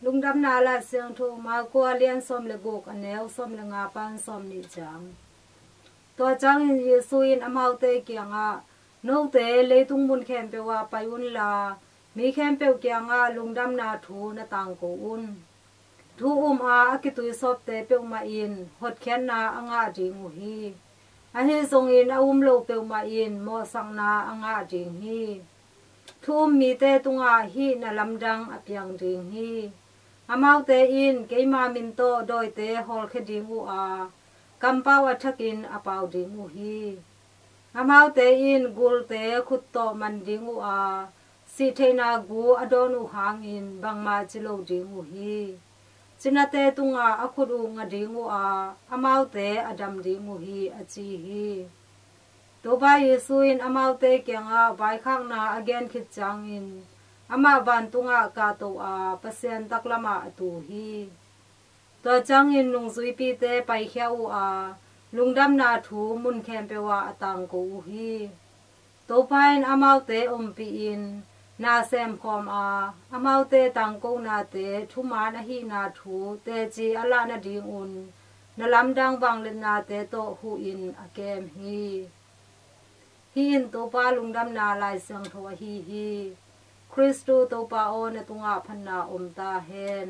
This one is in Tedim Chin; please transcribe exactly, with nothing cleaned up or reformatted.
Lungdamna Lai Siangtho Marka a lian sawm le guk, a neu sawm le nga pan sawm nih ciang. Tua ciangin Jesu in amaute kiangah, "Note leitung mun khempeuh ah pai unla, mi khempeuh kiangah lungdamna thu na tangko un. Thu um a a kituisawpte peuhmah in hotkhiatna a ngah ding uh hi. Ahi zongin a um lo peuhmah in mawhsakna a ngah ding hi. Thu um mite tungah hih na lamdang a piang ding hi. Amaute in keima min tawh dawite hawlkhia ding uh a, kampau a thakin a pau ding uh hi. Amaute in gulte khut tawh man ding uh a, sihtheihna gu a dawn uh hangin bangmah ci lo ding uh hi. Cinate tungah a khut uh nga ding uh a, amaute a dam ding uh hi," a ci hi. Topa Jesu in amaute kiangah vaikhakna a gen khit ciangin amah vantungah kahto a, Pasian taklamah a tu hi. Tua ciangin nungzuipite paikhia uh a, lungdamna thu mun khempeuh ah a tangko uh hi. Topa in amaute ompihin na semkhawm a, amaute tangkonate thuman ahihna thu teci a lah nadingun na lamdang vangliatnate tawh huhin a kem hi. Hih in Topa Lungdamna Lai Siangtho ahi hi. Khristu Topa aw, na tungah phatna om ta hen.